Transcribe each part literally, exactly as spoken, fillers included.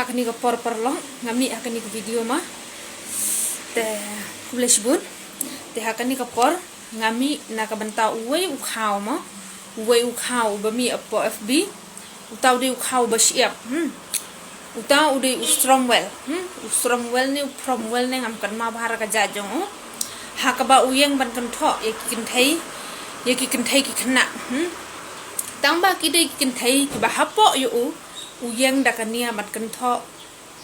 Kane ka por paralok nga mih ha kane ka video ma. Te khublei shibun. Te ha kane ka por nga mih na ka bynta uwei u khaw ma. Uwei u khaw uba mih hapoh F B. Uta u dei u khaw uba shyiap. Hmm. Uta u dei u Stromwell. Hmm. U Stromwell ne u Promwell ne ngam kynmaw bha ïa ka jait jong u. Ha kaba u ïeng ban kynthoh ïa ki kynthei, ïa ki kynthei ki khynnah. Hmm. Tang ba ki dei ki kynthei kiba hapoh ïa u, u ïeng da ka nia ban kynthoh,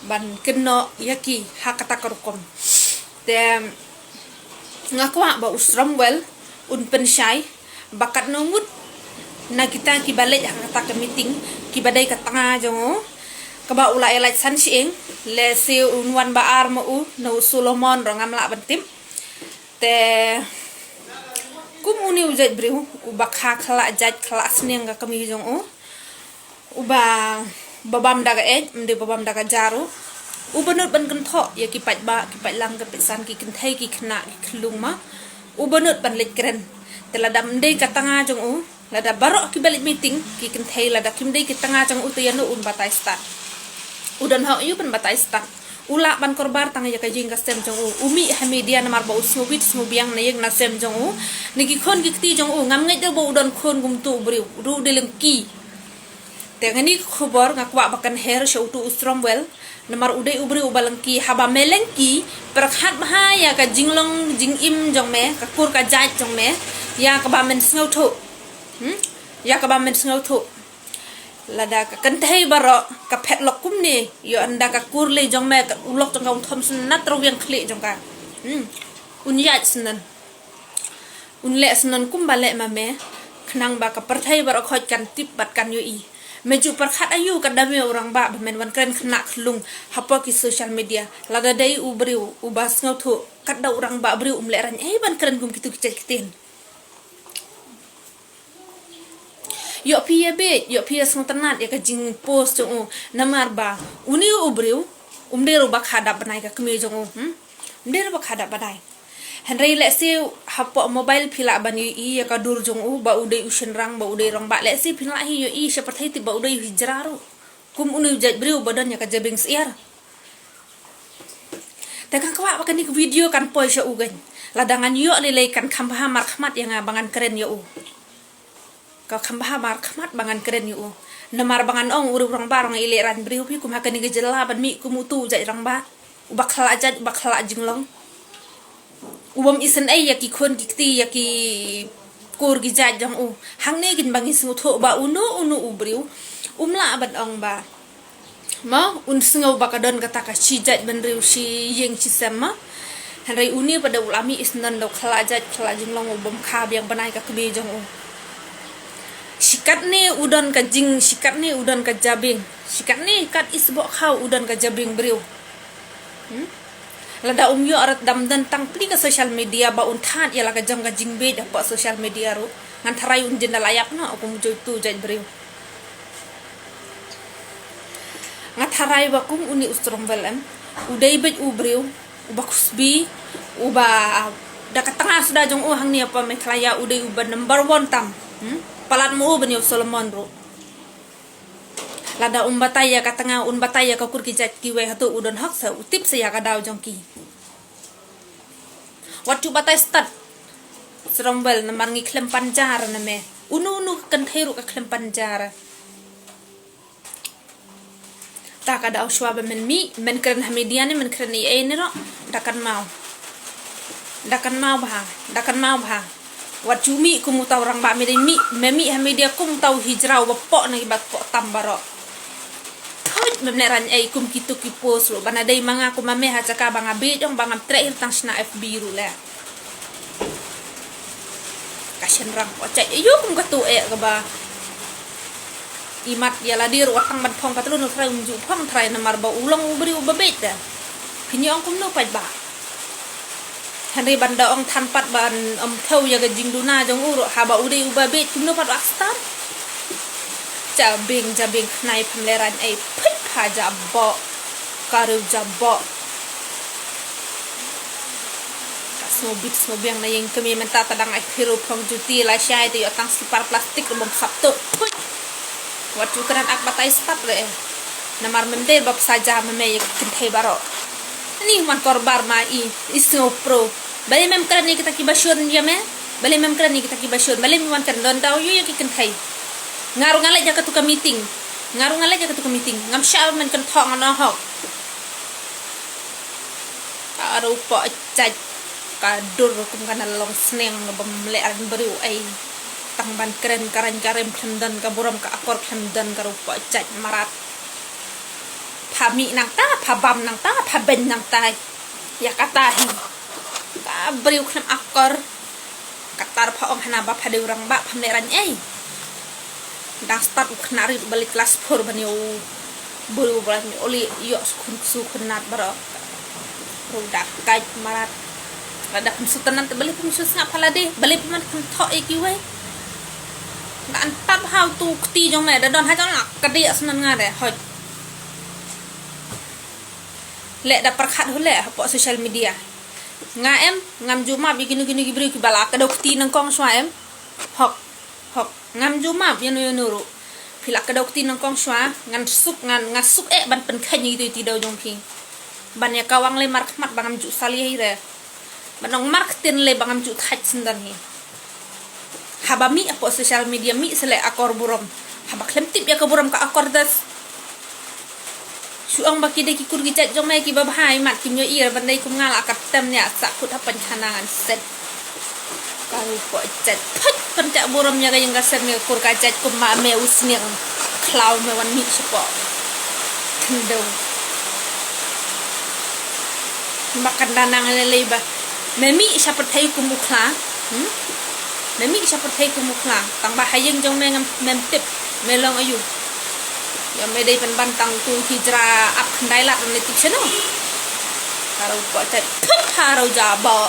ban kynnoh ïa ki ha kata ka rukom. Te nga kwah ba u Stromwell un pynshai ba katno ngut na kita kiba leit ha kata ka meeting kiba dei ka tnga jong u, kaba u la ïalait san shyieng, lehse un wan ba ar ma u, na u Solomon ruh ngam lah ban tip. Te kum une u jait briew uba kha khlak jait khlak sniang ka kmie jong u, uba, ba bam da ka eit, ym dei ba bam da ka ja ruh. Uba nud ban kynthoh ïa ki paidbah, ki paidlang, ki paidsan, ki kynthei, ki khynnah, ki khyllung ma. Uba nud ban leit kren. Te lada ym dei ka tnga jong u, lada baroh kiba leit meeting, ki kynthei, lada kim dei ki tnga jong u te ïano un batai stad? U don hok ïa u ban batai stad. U lah ban kyrpad tang ïa ka ïing ka sem jong u. U mih ha media namar ba u sngewbit sngewbiang na ïing na sem jong u, na ki khun ki kti jong u. Ngam ngeit de ba u don khun kumtu u briew. U dei u dei lynti. Te kane ka khubor nga kwah ba kan her sha utu u Stromwell. Namar u dei u briew uba lynti, haba me lynti, pyrkhat bha ïa ka jinglong jingim jong me, ka kur ka jait jong me, ïa kaba men sngewthuh. Hmm? Ïa kaba men sngewthuh. Lada ka kynthei baroh ka phet lok kumne, ïoh ynda ka kur lei jong me, ka u lok jong ka un thom sngewtynnat rwiang khlieh jong ka. Hmm. Un ïaid sngewtynnat. Un leh sngewtynnat kumba leh ma me, khnang ba ka pyrthei baroh khoit kan tip bad kan ïohi. Me ju pyrkhat aïu ka dame u rangbah ba men wan kren khynnah khyllung hapoh ki social media. Lada dei u briew uba sngewthuh, katba u rangbah briew um leh rang ei ban kren kum kitu ki jait ktien. Ïoh phi ïa beit, ïoh phi ïa sngewtynnat ïa ka jingpost jong u, namar ba une u briew um dei ruh ba kha dap bnai ka kmie jong u, hmm? Um dei ruh ba kha dap bnai. Hynrei lehse hapoh mobile phi lah ban ïohi ïa ka dur jong u, ba u dei u shynrang, ba u dei rangbah, lehse phi lah hi ïohi sha pyrthei tip ba u dei u hijra ruh. Kum une u jait briew ba don ïa ka jabieng syiar. Te nga kwah ba kane ka video kan poi sha u kein. Lada ngan ïoh lei lei kan kham bha markhmat ïa nga ba ngan kren ïa u. Ka kham bha markhmat ba ngan kren ïa u. Namar ba ngan ong u rangbah ruh i leh rang briew phi kum ha kane ka jylla ban mih kum utu u jait rangbah. Uba khlak jait, uba khlak jinglong. U bym isynei ïa ki khun ki kti, ïa ki kur ki jait jong u. Hangne kein ba ngi sngewthuh ba uno uno u briew um lah ban ong ba, mo, un sngew ba ka don kata ka shi jait bynriew shi ïing shi sem, mo. Hynrei une pat da u la mih isynei da u khlak jait khlak jinglong, u bym kha biang bnai ka kmie jong u. Shi katne u don ka jing, shi katne u don ka jabieng. Shi katne kat isboh khaw u don ka jabieng briew. Hmm? Lada um ïoh rat dam don tang pli ka social media ba un thad ïa la ka jong ka jingbeit hapoh social media ruh, ngan tharai un jin da la ïap noh kum u jait tu jait briew. Nga tharai ba kum une u Stromwell em, u dei beit u briew uba khusbi, uba da ka tnga suda jong u hangne hapoh Meghalaya u dei uba number one tam. Hmm? Palat mo u ban ïa u Solomon ruh. Lada um batai ïa ka tnga, un batai ïa ka kur ki jait kiwei, hato u don hok sa, u tip sa ïa ka daw jong ki? Wat ju batai stad, Stromwell, namar ngi khlem pan jar na me. Uno uno ka kynthei ruh ka khlem pan jar. Ta ka daw shuwa ba men mih, men kren ha media ne men kren ei ei ne ruh, da kynmaw. Da kynmaw bha, da kynmaw bha. Wat ju mih kum uta u rangbah, me dei mih, me mih ha media kum uta u hijra uba poh na kiba poh tam baroh. Thuid, mem leh rang ei kum kitu ki post ruh, ba na dei ma nga kum ma me ha jaka ba nga beit ong ba ngam treh hi tang shna F B ruh leh. Ka shynrang poh jait, ïoh kum katu eh kaba imat ïa lade ruh wat tang ban phong patlun u trai, um ju phong trai namar ba u long u briew uba beit da. Phin ïa ong kumno paidbah. Hynrei ban da ong than pat ban ym thew ïa ka jingduna jong u ruh haba u dei uba beit, kumno pat u ak stad. Jabieng, jabieng khnai pham le rang ei, phit pha jaboh. Ka riew jaboh. Ka sngewbit sngewbiang na ïing kmie mynta, ta dang ai khiro phong juti la shai te ïoh tang slipar plastik ruh bym sap tuh. Phuit. Wat ju kren ak batai stad re. Namar mem dei ba psa ja ma me ïa ki kynthei baroh. Ani man kor bar ma i, i sngewpro. Balei mem kren ïa kita kiba shun ïa me? Balei mem kren ïa kita kiba shun? Balei mem wan kren don daw ïa ki kynthei? Nga ruh nga leit ïa katu ka meeting. Nga ruh nga leit ïa katu ka meeting. Ngam shah ban kynthoh nga noh hok. Ka ruh poh jait. Ka dur kum ka na long sneng bym leh rang briew ei. Tang ban kren ka rang ka rem khlem don ka burom ka akor khlem don ka ruh poh jait marat. Pha mih nangta, pha bam nangta, pha beiñ nangta. Ïa kata hi. Ka briew khlem akor. Kata ruh pha ong hana ba pha dei u rangbah pham leh rang ei. Dang start u khynnah rit ba leit klas four ban ïa u briew ba leit ïoh li ïoh su khun ksu khynnat baroh. Ruh da kait marat. Lada pynsuh tynat te balei pynsuh sngap ha lade, balei pynman kynthoh ïa kiwei. Da an tap ha utu kti jong me, da don ha jong nga, ka dei asnan nga de, hoi. Leh da pyrkhat hu leh hapoh social media. Nga em, ngam ju map ïa kino kino ki briew kiba la kdew kti nyngkong shuwa em. Hok, hok, ngam ju map ïano ïano ruh. Phi la kdew kti nyngkong shuwa, ngan suk, ngan, nga suk eh ban pynkheiñ ïa itu iti dew jong phi. Ban ïa kawang lei markhmat ba ngam ju salia hi re. Ban ong marktin lei ba ngam ju thait syndon hi. Haba mih hapoh social media mih sa leh akor burom. Haba khlem tip ïa ka burom ka akor das. Shu ong ba ki dei ki kur ki jait jong me kiba bha i mat kim ïohi re ban dei kum nga la ka tem nia sa kut ha pynkhana ngan set. Ka ruh poh jait. Phut pynjah burom ïa ka ïing ka sem ïa ka kur ka jait kum ma me u sniang khlaw me wan mih shapoh. Khyndew. Ba kan da nang lei lei ba. Me mih sha pyrthei kum u khla. Hmm? Me mih sha pyrthei kum u khla. Tang ba ha ïing jong me ngam mem tip. Me long ayu. Ïa me dei pynban tang tu hijra ap khyndai lad ne tip shano. Ka ruh poh jait. Pha ruh ja ba.